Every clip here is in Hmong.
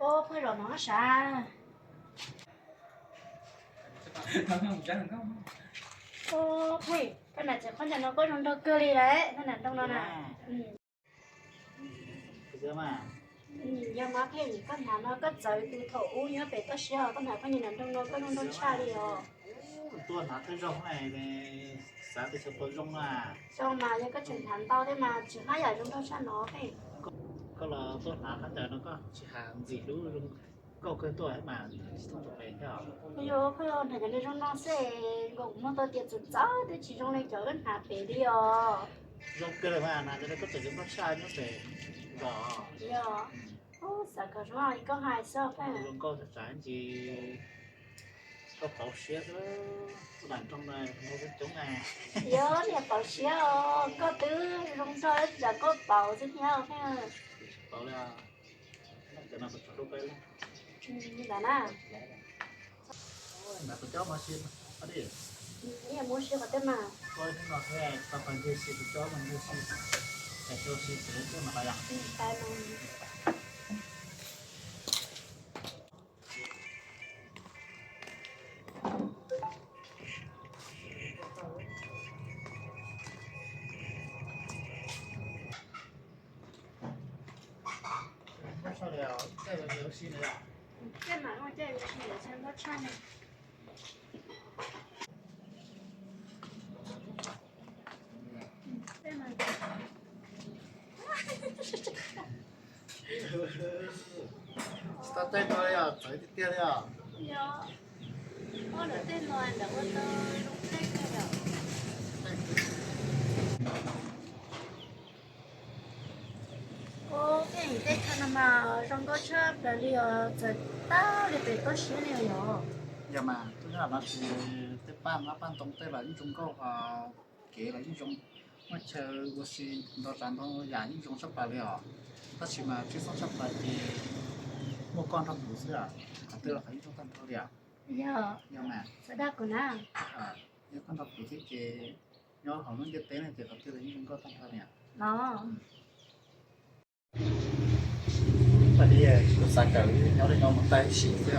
Ub, pheej zaum no sav. Ub, pheej, koj hnav txiv qhov ncauj no koj zoo nraug kawg li lawm, koj hnav nroo no na. Yog mas pheej, koj hnav no koj txawv tus thaum ub nyob pem toj siab, koj hnav pheej nroo no koj zoo nraug tshaj li os. Tuaj hnav thawj zaug na, xav tias xyov puas zoo na. Zoo mas yog koj tseem hnav ntau thiab mas tsis haj yam zoo nraug tshaj no pheej. Koj los tuaj hnav qhov ntawd no koj tsis hais ntxim hlub zoo nkauj kawg tuaj mas tsis thooj tus pem thiab os. Yog koj hnav cov zoo no xwb, nkaus kuv muag tau tias txawv txawv twb tsis zoo li cov koj hnav pem li os. Zoo kawg li mas hnav cov no koj txawm zoo nkauj tshaj nyob pem zos. Yog, xav kom zoo li koj hais xwb pheej. Zoo nkauj tshaj tshaj ntsis. Koj pauv siab xwb, tus nram nroog no mus coob coob na. Yog niag pauv siab os, koj twb zoo nraug tsis tsam koj pauv xwb thiab pheej. Pauv li, cov no kuv tso rau peb lub. Ntawd na. Ntawd kuv cob mas si, ib yam muab si qhov twg mas. Koj no thiab tau pais ntej si kuv cob mas ntej si. Ces rau si ces lub twg mas lawm yom. Tsis tau tej no li os, txawv tiag tiag li os. Yog, ob lawm tej no ntawm ua tau zoo tej kawg yom. Ua tej tej chaw no mas zoo nkauj tshaj plaws li os, txawv tag li pem toj siab li os yom. Yog mas, tus nyob no ces tej paj mab paj ntoo tej los yeej zoo nkauj, kev los yeej zoo, muaj chaw ua si ntau tsav ntau yam yeej zoo tshaj plaws li os. Tab sis mas tshwj xeeb tshaj plaws ces muaj koj nrog kuv xwb, qhov twg los qhov yeej zoo tag nrho li os. Yog, yog mas, xav dag kuv na. Yog koj nrog kuv thiab ces nyob hauv lub ntiaj teb no ces qhov twg los yeej zoo nkauj tag nrho li os. Los. Kuv xav kom nyob li no mus tag ib sim xwb.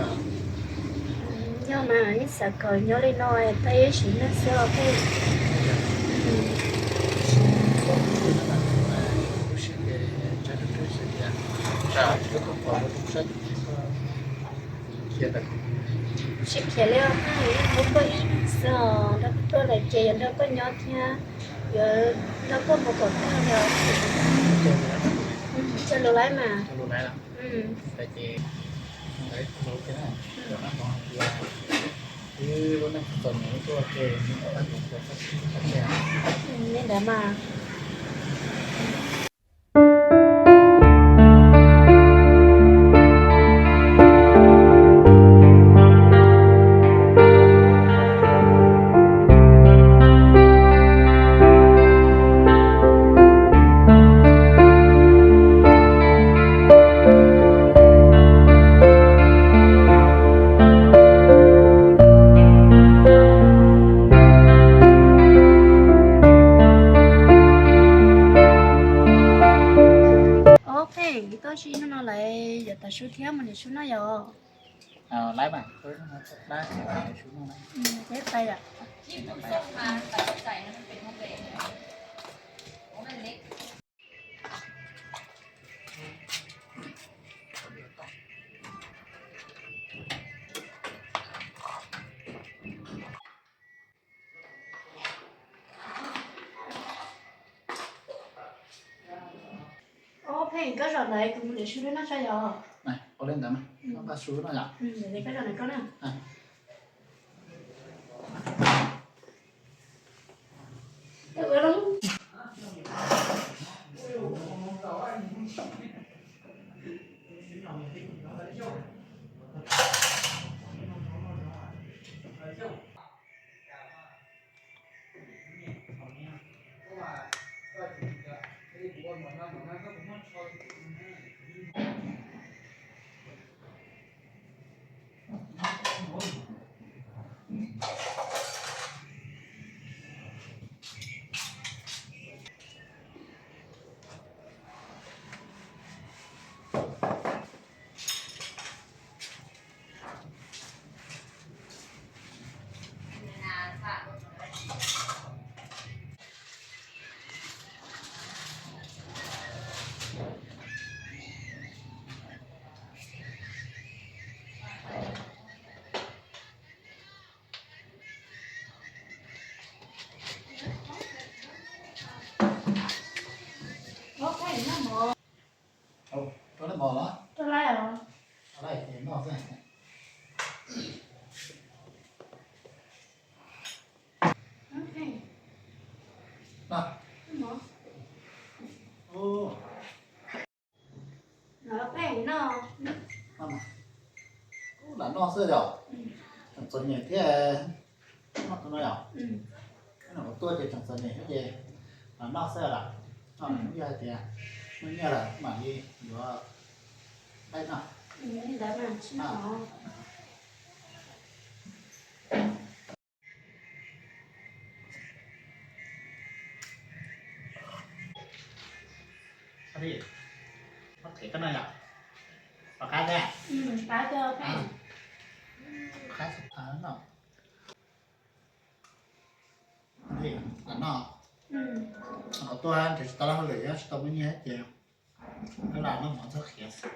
Yog mas, yeej xav kom nyob li no tag ib sim neej xwb os pheej. Lub siab ces tsam lub siab tias tsam lub koj pom lub sab tim koj khiav tawm. Tsis khiav li os, yeej muab koj ib leeg xwb os, nrog koj tuaj lawm ces yuav nrog koj nyob thiab, yuav nrog koj mus kom tag li os. Cog lus laib mas. Li ntawd mas. Ok, koj tsis hnub no lawm yuav tav su thiab mus niam su noj yom. Laib mas, su noj na. Peb pais yom. Ob pheej koj zaum ntawd kuv mus niam su lub noj tso yom. Ua li ntawd mas, koj su noj yom. Koj zaum ntawd koj na. Los, los, los, ces noj xwb. Noj. Lam noj xwb yom. Tseem txom nyem thiab. Noj tus no yom. Noj tus tuaj ces tseem txom nyem thiab ces lam noj xwb lawm. Noj, yog hais tias muaj nyiaj lawm mam li yuav nqaij noj. Qab thiab, qab thiab no. Lam noj. Qhov tuaj nrhiav tsis tau lawv hauj lwm, tsis tau muaj nyiaj ces lam noj mov txog qhiav xwb.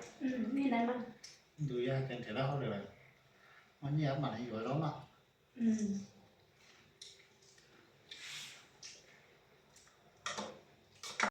Ntu yog tias nrhiav lawv hauj lwm lawm, muaj nyiaj mam li yuav zaub noj.